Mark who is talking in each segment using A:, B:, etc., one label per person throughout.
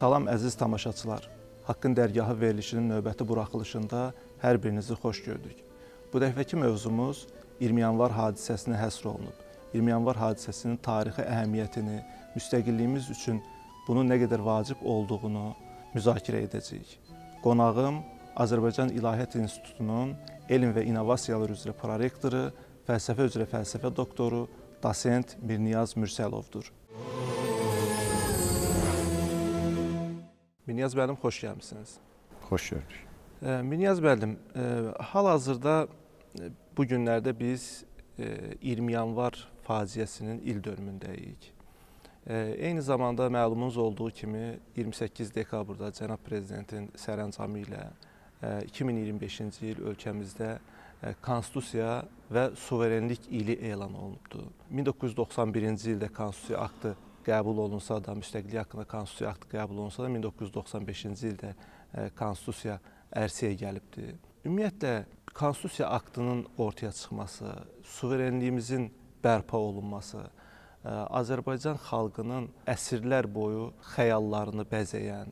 A: Salam əziz tamaşaçılar. Haqqın Dərgahı verilişinin növbəti buraxılışında hər birinizi xoş gördük. Bu dəfəki mövzumuz 20 yanvar hadisəsinə həsr olunub. 20 yanvar hadisəsinin tarixi əhəmiyyətini, müstəqilliyimiz üçün bunun nə qədər vacib olduğunu müzakirə edəcəyik. Qonağım Azərbaycan İlahiyyat İnstitutunun Elm və İnnovasiyalar üzrə prorektoru, fəlsəfə üzrə fəlsəfə doktoru, dosent Mirniyaz Mürsəlovdur. Mirniyaz müəllim, xoş gəlmisiniz.
B: Xoş gördük.
A: Mirniyaz müəllim, hal-hazırda bu günlərdə biz 20 yanvar faciəsinin il dönümündəyik. Eyni zamanda məlumunuz olduğu kimi 28 dekabrda cənab prezidentin sərəncamı ilə 2025-ci il ölkəmizdə Konstitusiya və suverenlik ili elan olunubdur. 1991-ci ildə Konstitusiya aktı qəbul olunsa da, müstəqillik haqqında Konstitusiya aktı qəbul olunsa da 1995-ci ildə Konstitusiya ərsəyə gəlibdir. Ümumiyyətlə Konstitusiya aktının ortaya çıxması, suverenliyimizin bərpa olunması, Azərbaycan xalqının əsrlər boyu xəyallarını bəzəyən,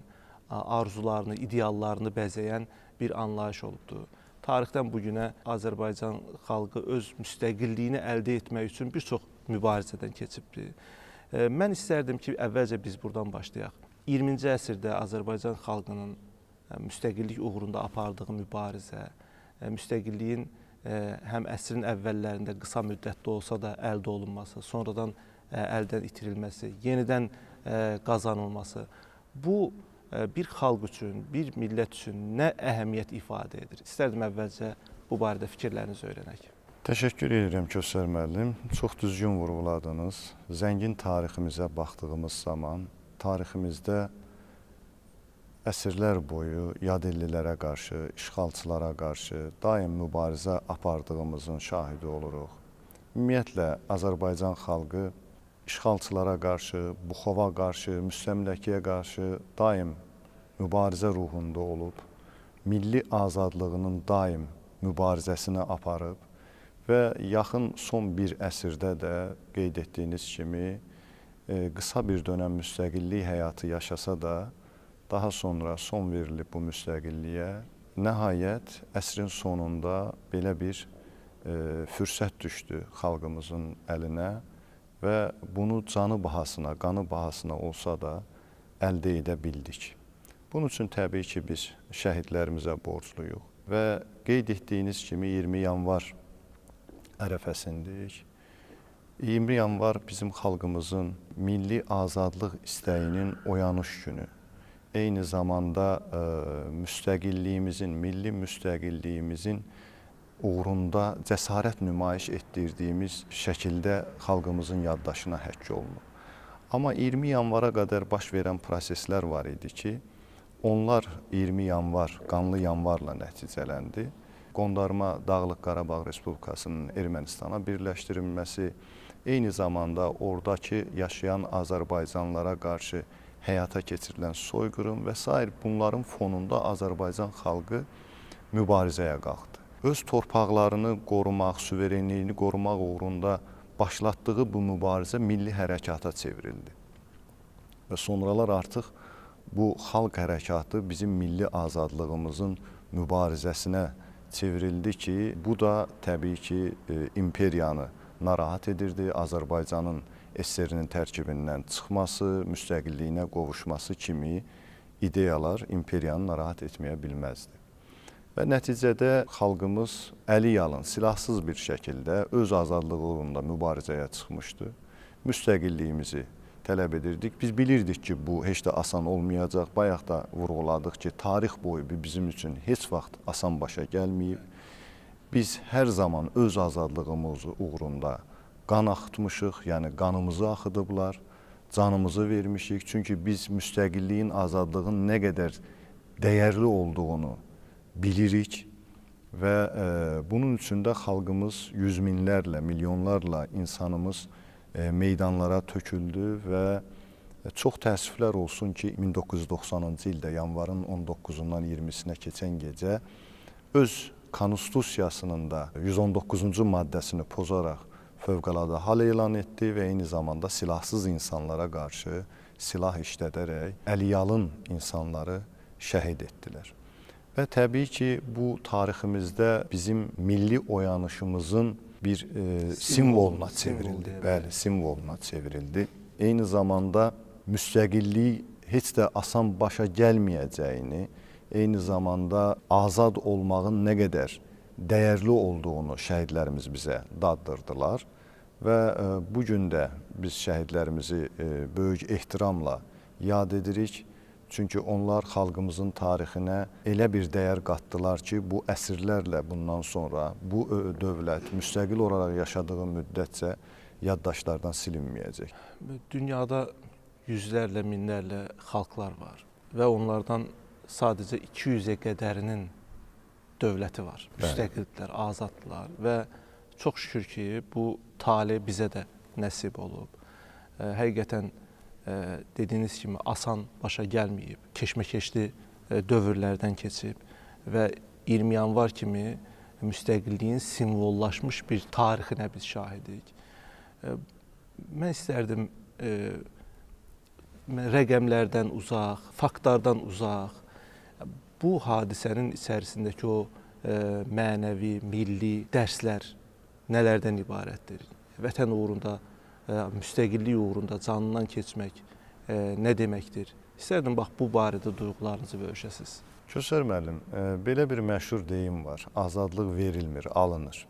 A: arzularını, ideallarını bəzəyən bir anlayış olubdur. Tarixdən bu günə Azərbaycan xalqı öz müstəqilliyini əldə etmək üçün bir çox mübarizədən keçibdir. Mən istərdim ki, əvvəlcə biz buradan başlayaq. 20-ci əsrdə Azərbaycan xalqının müstəqillik uğrunda apardığı mübarizə, müstəqilliyin həm əsrin əvvəllərində qısa müddətdə olsa da əldə olunması, sonradan əldən itirilməsi, yenidən qazanılması, bu bir xalq üçün, bir millət üçün nə əhəmiyyət ifadə edir? İstərdim əvvəlcə bu barədə fikirlərinizi öyrənək.
B: Təşəkkür edirəm Kösər müəllim. Çox düzgün vurğuladınız. Zəngin tariximizə baxdığımız zaman tariximizdə əsrlər boyu yadellilərə qarşı, işğalçılara qarşı daim mübarizə apardığımızın şahidi oluruq. Ümumiyyətlə Azərbaycan xalqı işğalçılara qarşı, buxova qarşı, müstəmləkəyə qarşı daim mübarizə ruhunda olub, milli azadlığının daim mübarizəsini aparıb və yaxın son bir əsrdə də qeyd etdiyiniz kimi qısa bir dönəm müstəqillik həyatı yaşasa da, daha sonra son verilib bu müstəqilliyə. Nəhayət əsrin sonunda belə bir fürsət düşdü xalqımızın əlinə və bunu canı bahasına, qanı bahasına olsa da əldə edə bildik. Bunun üçün təbii ki, biz şəhidlərimizə borcluyuq və qeyd etdiyiniz kimi 20 yanvar ərəfəsindəyik. 20 yanvar bizim xalqımızın milli azadlıq istəyinin oyanış günü. Eyni zamanda müstəqilliyimizin, milli müstəqilliyimizin uğrunda cəsarət nümayiş etdirdiyimiz şəkildə xalqımızın yaddaşına həkk olunub. Amma 20 yanvara qədər baş verən proseslər var idi ki, onlar 20 yanvar, qanlı yanvarla nəticələndi. Qondarma Dağlıq Qarabağ Respublikasının Ermənistana birləşdirilməsi, eyni zamanda oradakı yaşayan Azərbaycanlılara qarşı həyata keçirilən soyqırım və sair bunların fonunda Azərbaycan xalqı mübarizəyə qalxdı. Öz torpaqlarını qorumaq, suverenliyini qorumaq uğrunda başlatdığı bu mübarizə milli hərəkata çevrildi. Və sonralar artıq bu xalq hərəkatı bizim milli azadlığımızın mübarizəsinə çevrildi ki, bu da təbii ki, imperiyanı narahat edirdi. Azərbaycanın SSR-nin tərkibindən çıxması, müstəqilliyinə qovuşması kimi ideyalar imperiyanı narahat etməyə bilməzdi. Və nəticədə xalqımız əli yalın, silahsız bir şəkildə öz azadlığı uğrunda mübarizəyə çıxmışdı. Müstəqilliyimizi tələb edirdik. Biz bilirdik ki, bu heç də asan olmayacaq. Bayaq da vurğuladıq ki, tarix boyu bizim üçün heç vaxt asan başa gəlməyib. Biz hər zaman öz azadlığımız uğrunda qan axıtmışıq, yəni qanımızı axıdıblar, canımızı vermişik. Çünki biz müstəqilliyin, azadlığın nə qədər dəyərli olduğunu bilirik və bunun üçün də xalqımız yüz minlərlə, milyonlarla insanımız meydanlara töküldü və çox təəssüflər olsun ki, 1990-cı ildə yanvarın 19-undan 20-sinə keçən gecə öz konstitusiyasının da 119-cu maddəsini pozaraq fövqəladə hal elan etdi və eyni zamanda silahsız insanlara qarşı silah işlədərək əliyalın insanları şəhid etdilər. Və təbii ki, bu tariximizdə bizim milli oyanışımızın bir simvoluna çevrildi. Bəli, simvoluna çevrildi. Eyni zamanda müstəqillik heç də asan başa gəlməyəcəyini, eyni zamanda azad olmağın nə qədər dəyərli olduğunu şəhidlərimiz bizə daddırdılar və bu gün də biz şəhidlərimizi böyük ehtiramla yad edirik. Çünki onlar xalqımızın tarixinə elə bir dəyər qatdılar ki, bu əsrlərlə bundan sonra bu dövlət müstəqil olaraq yaşadığı müddətcə yaddaşlardan silinməyəcək.
A: Dünyada yüzlərlə, minlərlə xalqlar var və onlardan sadəcə 200-ə qədərinin dövləti var. Müstəqildirlər, azaddırlar və çox şükür ki, bu tale bizə də nəsib olub. Həqiqətən dediyiniz kimi asan başa gəlməyib, keşməkeşli dövrlərdən keçib və 20 yanvar kimi müstəqilliyin simvollaşmış bir tarixinə biz şahidik. Mən istərdim rəqəmlərdən uzaq, faktlardan uzaq, bu hadisənin içərisindəki o mənəvi, milli dərslər nələrdən ibarətdir? Vətən uğrunda, müstəqillik uğrunda canından keçmək nə deməkdir? İstərdim, bax, bu barədə duyğularınızı bölüşəsiniz.
B: Kösər müəllim, belə bir məşhur deyim var. Azadlıq verilmir, alınır.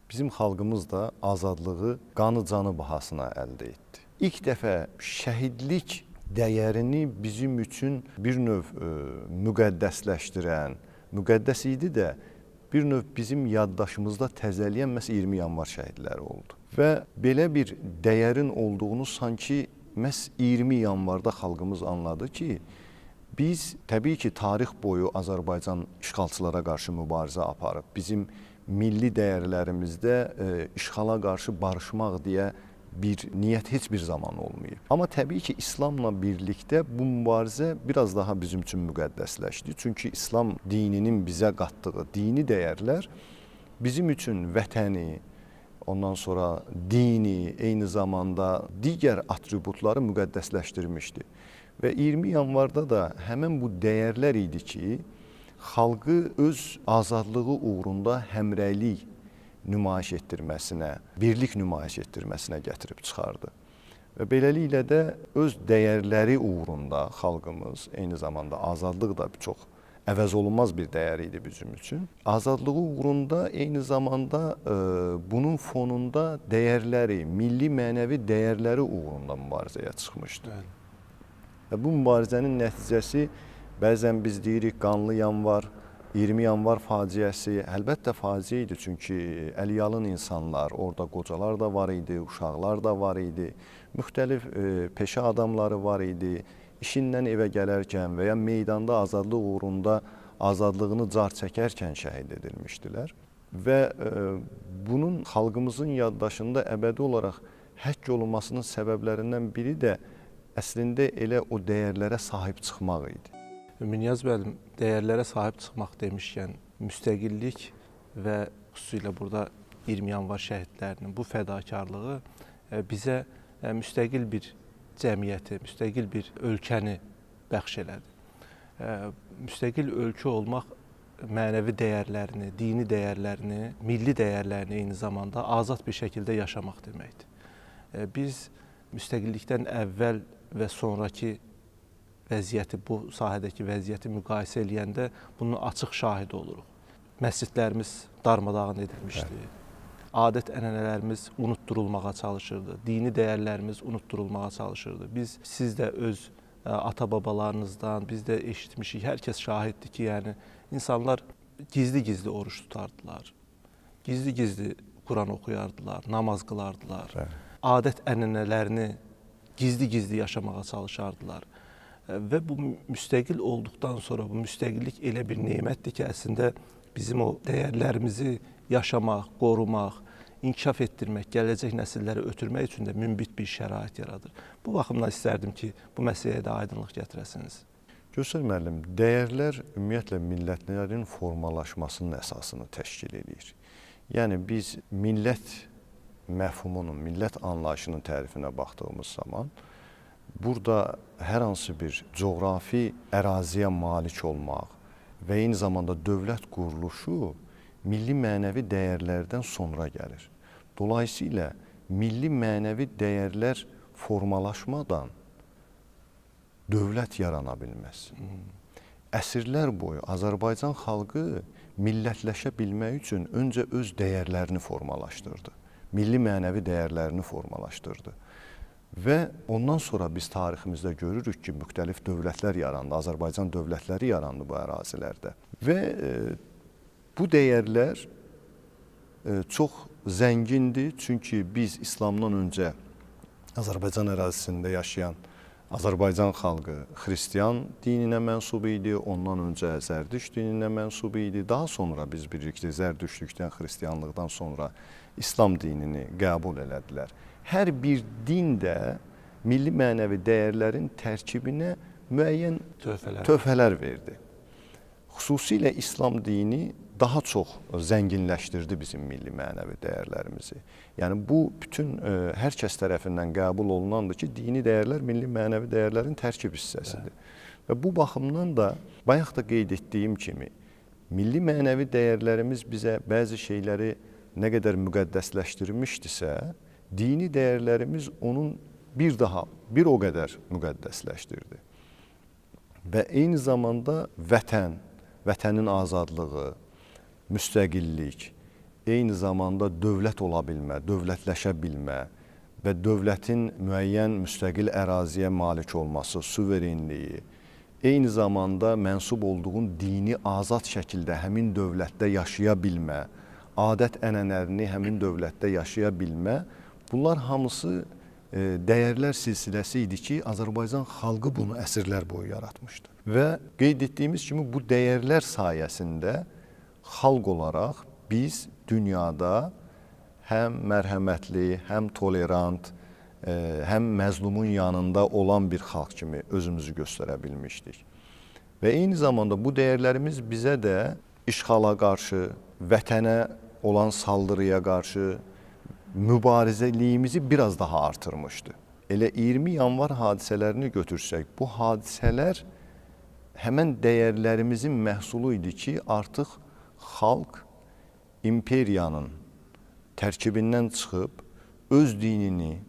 B: Bizim xalqımız da azadlığı qanı canı bahasına əldə etdi. İlk dəfə şəhidlik dəyərini bizim üçün bir növ müqəddəsləşdirən, müqəddəs idi də bir növ bizim yaddaşımızda təzəliyən məhz 20 yanvar şəhidləri oldu. Və belə bir dəyərin olduğunu sanki məhz 20 yanvarda xalqımız anladı ki, biz təbii ki, tarix boyu Azərbaycan işğalçılara qarşı mübarizə aparıb. Bizim milli dəyərlərimizdə işğala qarşı barışmaq deyə bir niyyət heç bir zaman olmayıb. Amma təbii ki, İslamla birlikdə bu mübarizə biraz daha bizim üçün müqəddəsləşdi. Çünki İslam dininin bizə qatdığı dini dəyərlər bizim üçün vətəni, ondan sonra dini, eyni zamanda digər atributları müqəddəsləşdirmişdi. Və 20 yanvarda da həmin bu dəyərlər idi ki, xalqı öz azadlığı uğrunda həmrəylik nümayiş etdirməsinə, birlik nümayiş etdirməsinə gətirib çıxardı. Və beləliklə də öz dəyərləri uğrunda xalqımız, eyni zamanda azadlıq da çox əvəz olunmaz bir dəyər idi bizim üçün. Azadlığı uğrunda eyni zamanda bunun fonunda dəyərləri, milli mənəvi dəyərləri uğrunda mübarizəyə çıxmışdı. Bəli. Və bu mübarizənin nəticəsi bəzən biz deyirik qanlı yanvar, 20 yanvar faciəsi əlbəttə faciə idi, çünki əliyalın insanlar, orada qocalar da var idi, uşaqlar da var idi, müxtəlif peşə adamları var idi. İşindən evə gələrkən və ya meydanda azadlıq uğrunda azadlığını car çəkərkən şəhid edilmişdilər. Və bunun xalqımızın yaddaşında əbədi olaraq həkk olunmasının səbəblərindən biri də əslində elə o dəyərlərə sahib çıxmaq idi.
A: Minyaz müəllim, dəyərlərə sahib çıxmaq demişkən, müstəqillik və xüsusilə burada 20 yanvar şəhidlərinin bu fədakarlığı bizə müstəqil bir cəmiyyəti, müstəqil bir ölkəni bəxş elədi. Müstəqil ölkə olmaq mənəvi dəyərlərini, dini dəyərlərini, milli dəyərlərini eyni zamanda azad bir şəkildə yaşamaq deməkdir. Biz müstəqillikdən əvvəl və sonraki vəziyyəti, bu sahədəki vəziyyəti müqayisə eləyəndə bunun açıq şahidi oluruq. Məscidlərimiz darmadağın edilmişdi. Evet. Adət-ənənələrimiz unutdurulmağa çalışırdı. Dini dəyərlərimiz unutdurulmağa çalışırdı. Biz, siz də öz ata-babalarınızdan, biz də eşitmişik, hər kəs şahiddir ki, yəni insanlar gizli-gizli oruç tutardılar. Gizli-gizli Quran oxuyardılar, namaz qılardılar. Evet. Adət-ənənələrini gizli-gizli yaşamağa çalışardılar. Və bu müstəqil olduqdan sonra bu müstəqillik elə bir nemətdir ki, əslində bizim o dəyərlərimizi yaşamaq, qorumaq, inkişaf etdirmək, gələcək nəsillərə ötürmək üçün də münbit bir şərait yaradır. Bu baxımdan istərdim ki, bu məsələyə də aydınlıq gətirəsiniz.
B: Göstər müəllim, dəyərlər ümumiyyətlə millətlərin formalaşmasının əsasını təşkil edir. Yəni biz millət məfhumunun, millət anlayışının tərifinə baxdığımız zaman burada hər hansı bir coğrafi əraziyə malik olmaq və eyni zamanda dövlət quruluşu milli mənəvi dəyərlərdən sonra gəlir. Dolayısıyla milli mənəvi dəyərlər formalaşmadan dövlət yarana bilməz. Əsrlər boyu Azərbaycan xalqı millətləşə bilmək üçün öncə öz dəyərlərini formalaşdırdı. Milli mənəvi dəyərlərini formalaşdırdı. Və ondan sonra biz tariximizdə görürük ki, müxtəlif dövlətlər yarandı, Azərbaycan dövlətləri yarandı bu ərazilərdə. Və bu dəyərlər çox zəngindir, çünki biz İslamdan öncə Azərbaycan ərazisində yaşayan Azərbaycan xalqı xristian dininə mənsub idi, ondan öncə Zərdüşt dininə mənsub idi. Daha sonra biz bilirik ki, Zərdüştlükdən, xristianlıqdan sonra İslam dinini qəbul elədilər. Hər bir din də milli mənəvi dəyərlərin tərkibinə müəyyən töhfələr verdi. Xüsusilə İslam dini daha çox zənginləşdirdi bizim milli mənəvi dəyərlərimizi. Yəni bu bütün hər kəs tərəfindən qəbul olunandır ki, dini dəyərlər milli mənəvi dəyərlərin tərkib hissəsidir. Hə. Və bu baxımdan da bayaq da qeyd etdiyim kimi milli mənəvi dəyərlərimiz bizə bəzi şeyləri nə qədər müqəddəsləşdirmişdisə, dini dəyərlərimiz onun bir daha bir o qədər müqəddəsləşdirdi. Və eyni zamanda vətən, vətənin azadlığı, müstəqillik, eyni zamanda dövlət ola bilmə, dövlətləşə bilmə və dövlətin müəyyən müstəqil əraziyə malik olması, suverenliyi, eyni zamanda mənsub olduğun dini azad şəkildə həmin dövlətdə yaşaya bilmə, adət-ənənələrini həmin dövlətdə yaşaya bilmə, bunlar hamısı dəyərlər silsiləsi idi ki, Azərbaycan xalqı bunu əsrlər boyu yaratmışdı. Və qeyd etdiyimiz kimi bu dəyərlər sayəsində xalq olaraq biz dünyada həm mərhəmətli, həm tolerant, həm məzlumun yanında olan bir xalq kimi özümüzü göstərə bilmişdik. Və eyni zamanda bu dəyərlərimiz bizə də işğala qarşı, vətənə olan saldırıya qarşı mübarizəliyimizi biraz daha artırmışdı. Elə 20 yanvar hadisələrini götürsək, bu hadisələr həmən dəyərlərimizin məhsulu idi ki, artıq xalq imperiyanın tərkibindən çıxıb öz dinini,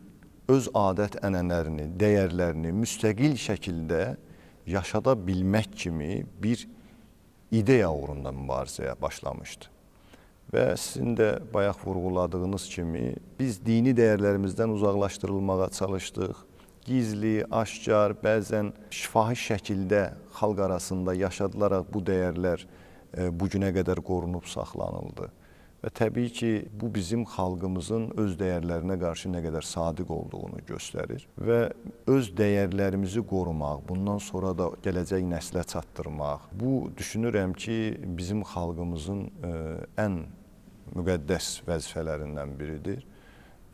B: öz adət-ənənələrini, dəyərlərini müstəqil şəkildə yaşada bilmək kimi bir ideya uğrunda mübarizəyə başlamışdı. Və sizin də bayaq vurğuladığınız kimi biz dini dəyərlərimizdən uzaqlaşdırılmağa çalışdıq. Gizli, aşkar, bəzən şifahi şəkildə xalq arasında yaşadılaraq bu dəyərlər bu günə qədər qorunub saxlanıldı. Və təbii ki, bu bizim xalqımızın öz dəyərlərinə qarşı nə qədər sadiq olduğunu göstərir və öz dəyərlərimizi qorumaq, bundan sonra da gələcək nəslə çatdırmaq, bu düşünürəm ki, bizim xalqımızın ən müqəddəs vəzifələrindən biridir.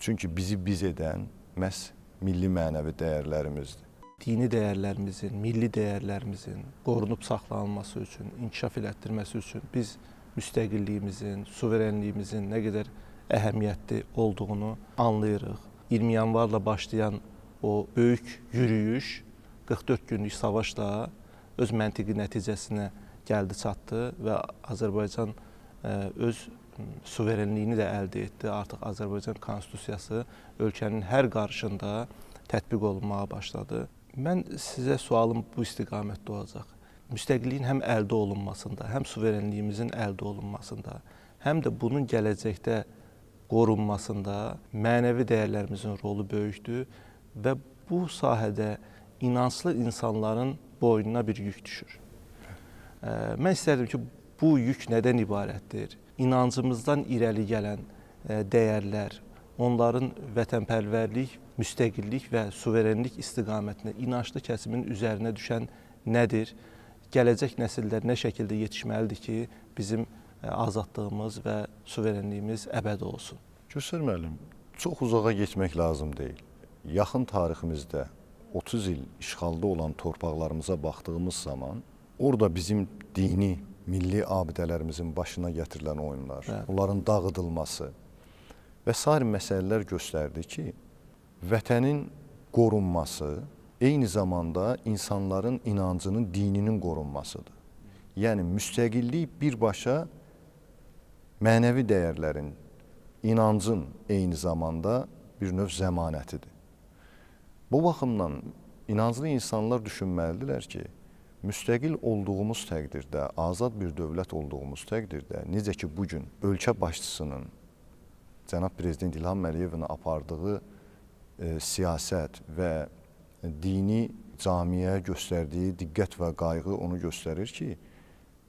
B: Çünki bizi biz edən məhz milli mənəvi dəyərlərimizdir.
A: Dini dəyərlərimizin, milli dəyərlərimizin qorunub saxlanılması üçün, inkişaf elətdirməsi üçün biz müstəqilliyimizin, suverenliyimizin nə qədər əhəmiyyətli olduğunu anlayırıq. 20 yanvarla başlayan o böyük yürüyüş 44 günlük savaşla öz məntiqi nəticəsinə gəldi, çatdı və Azərbaycan öz suverenliyini də əldə etdi. Artıq Azərbaycan Konstitusiyası ölkənin hər qarışında tətbiq olunmağa başladı. Mən sizə sualım bu istiqamətdə olacaq. Müstəqilliyin həm əldə olunmasında, həm suverenliyimizin əldə olunmasında, həm də bunun gələcəkdə qorunmasında mənəvi dəyərlərimizin rolu böyükdür və bu sahədə inanclı insanların boynuna bir yük düşür. Mən istərdim ki, bu yük nədən ibarətdir? İnancımızdan irəli gələn dəyərlər, onların vətənpərvərlik, müstəqillik və suverenlik istiqamətində inanclı kəsimin üzərinə düşən nədir? Gələcək nəsillər nə şəkildə yetişməlidir ki, bizim azadlığımız və suverenliyimiz əbədi olsun?
B: Göstər müəllim, çox uzağa getmək lazım deyil. Yaxın tariximizdə 30 il işğalda olan torpaqlarımıza baxdığımız zaman orada bizim dini, milli abidələrimizin başına gətirilən oyunlar, onların dağıdılması və sair məsələlər göstərdi ki, vətənin qorunması eyni zamanda insanların inancının, dininin qorunmasıdır. Yəni müstəqillik birbaşa mənəvi dəyərlərin, inancın eyni zamanda bir növ zəmanətidir. Bu baxımdan inanclı insanlar düşünməlidirlər ki, müstəqil olduğumuz təqdirdə, azad bir dövlət olduğumuz təqdirdə, necə ki bugün ölkə başçısının, cənab Prezident İlham Əliyevin apardığı siyasət və dini camiəyə göstərdiyi diqqət və qayğı onu göstərir ki,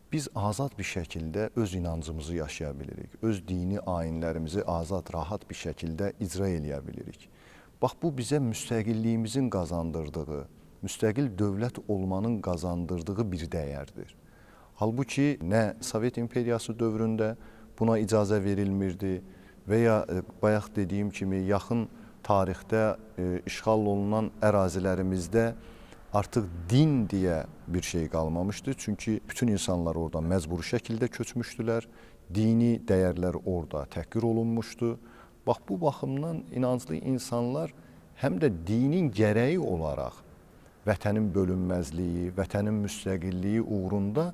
B: biz azad bir şəkildə öz inancımızı yaşaya bilirik, öz dini ayinlərimizi azad, rahat bir şəkildə icra eləyə bilirik. Bax, bu bizə müstəqilliyimizin qazandırdığı, müstəqil dövlət olmanın qazandırdığı bir dəyərdir. Halbuki nə Sovet imperiyası dövründə buna icazə verilmirdi və ya bayaq dediyim kimi yaxın tarixdə işğal olunan ərazilərimizdə artıq din deyə bir şey qalmamışdı. Çünki bütün insanlar oradan məcburi şəkildə köçmüşdülər. Dini dəyərlər orada təhqir olunmuşdu. Bax, bu baxımdan inanclı insanlar həm də dinin gərəyi olaraq vətənin bölünməzliyi, vətənin müstəqilliyi uğrunda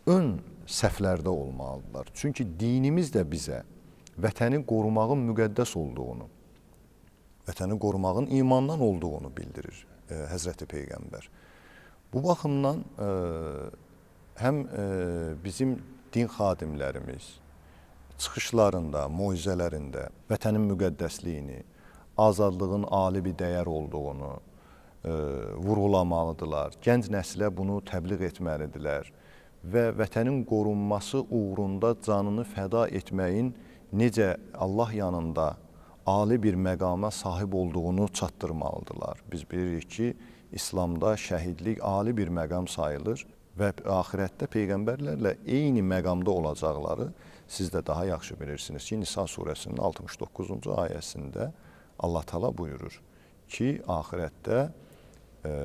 B: ön səflərdə olmalıdırlar. Çünki dinimiz də bizə vətəni qorumağın müqəddəs olduğunu, vətəni qorumağın imandan olduğunu bildirir Həzrəti Peyğəmbər. Bu baxımdan həm bizim din xadimlərimiz çıxışlarında, moizələrində vətənin müqəddəsliyini, azadlığın ali bir dəyər olduğunu vurğulamalıdırlar. Gənc nəslə bunu təbliğ etməlidirlər və vətənin qorunması uğrunda canını fəda etməyin necə Allah yanında ali bir məqama sahib olduğunu çatdırmalıdırlar. Biz bilirik ki, İslamda şəhidlik ali bir məqam sayılır və axirətdə peyğəmbərlərlə eyni məqamda olacaqları siz də daha yaxşı bilirsiniz ki, Nisa surəsinin 69-cu ayəsində Allah Taala buyurur ki, axirətdə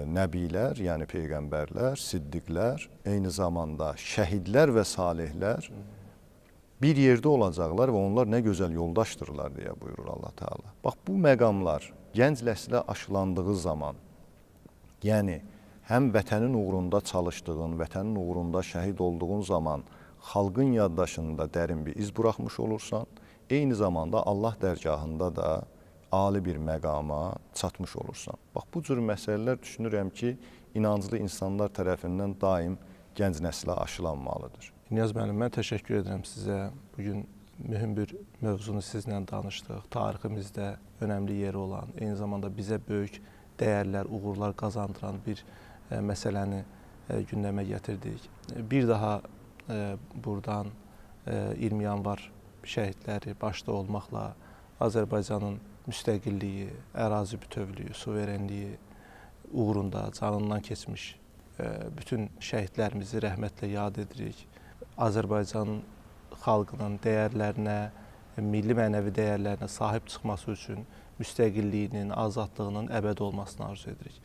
B: nəbilər, yəni peyğəmbərlər, siddiqlər, eyni zamanda şəhidlər və salihlər bir yerdə olacaqlar və onlar nə gözəl yoldaşdırlar deyə buyurur Allah Taala. Bax, bu məqamlar gənc nəslə aşılandığı zaman, yəni həm vətənin uğrunda çalışdığın, vətənin uğrunda şəhid olduğun zaman xalqın yaddaşında dərin bir iz buraxmış olursan, eyni zamanda Allah dərgahında da ali bir məqama çatmış olursan. Bax, bu cür məsələlər düşünürəm ki, inanclı insanlar tərəfindən daim gənc nəslə aşılanmalıdır.
A: Niyaz müəllim, mən təşəkkür edirəm sizə. Bugün mühüm bir mövzunu sizlə danışdıq. Tariximizdə önəmli yeri olan, eyni zamanda bizə böyük dəyərlər, uğurlar qazandıran bir məsələni gündəmə gətirdik. Bir daha buradan 20 yanvar şəhidləri başda olmaqla Azərbaycanın müstəqilliyi, ərazi bütövlüyü, suverenliyi uğrunda canından keçmiş bütün şəhidlərimizi rəhmətlə yad edirik. Azərbaycan xalqının dəyərlərinə, milli mənəvi dəyərlərinə sahib çıxması üçün müstəqilliyinin, azadlığının əbədi olmasını arzu edirik.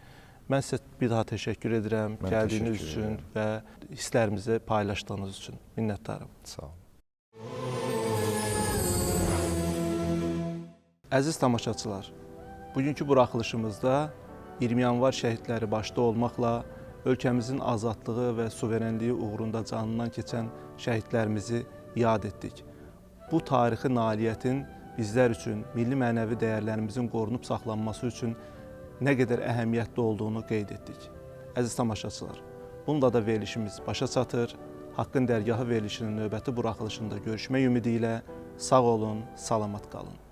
A: Mən sizə bir daha təşəkkür edirəm gəldiyiniz üçün və hisslərimizi paylaşdığınız üçün. Minnətdarım.
B: Sağ olun.
A: Əziz tamaşaçılar, bugünkü buraxılışımızda 20 yanvar şəhidləri başda olmaqla ölkəmizin azadlığı və suverenliyi uğrunda canından keçən şəhidlərimizi yad etdik. Bu tarixi nailiyyətin bizlər üçün, milli mənəvi dəyərlərimizin qorunub saxlanması üçün nə qədər əhəmiyyətli olduğunu qeyd etdik. Əziz tamaşaçılar, bununla da verilişimiz başa çatır. Haqqın Dərgahı verilişinin növbəti buraxılışında görüşmək ümidi ilə sağ olun, salamat qalın.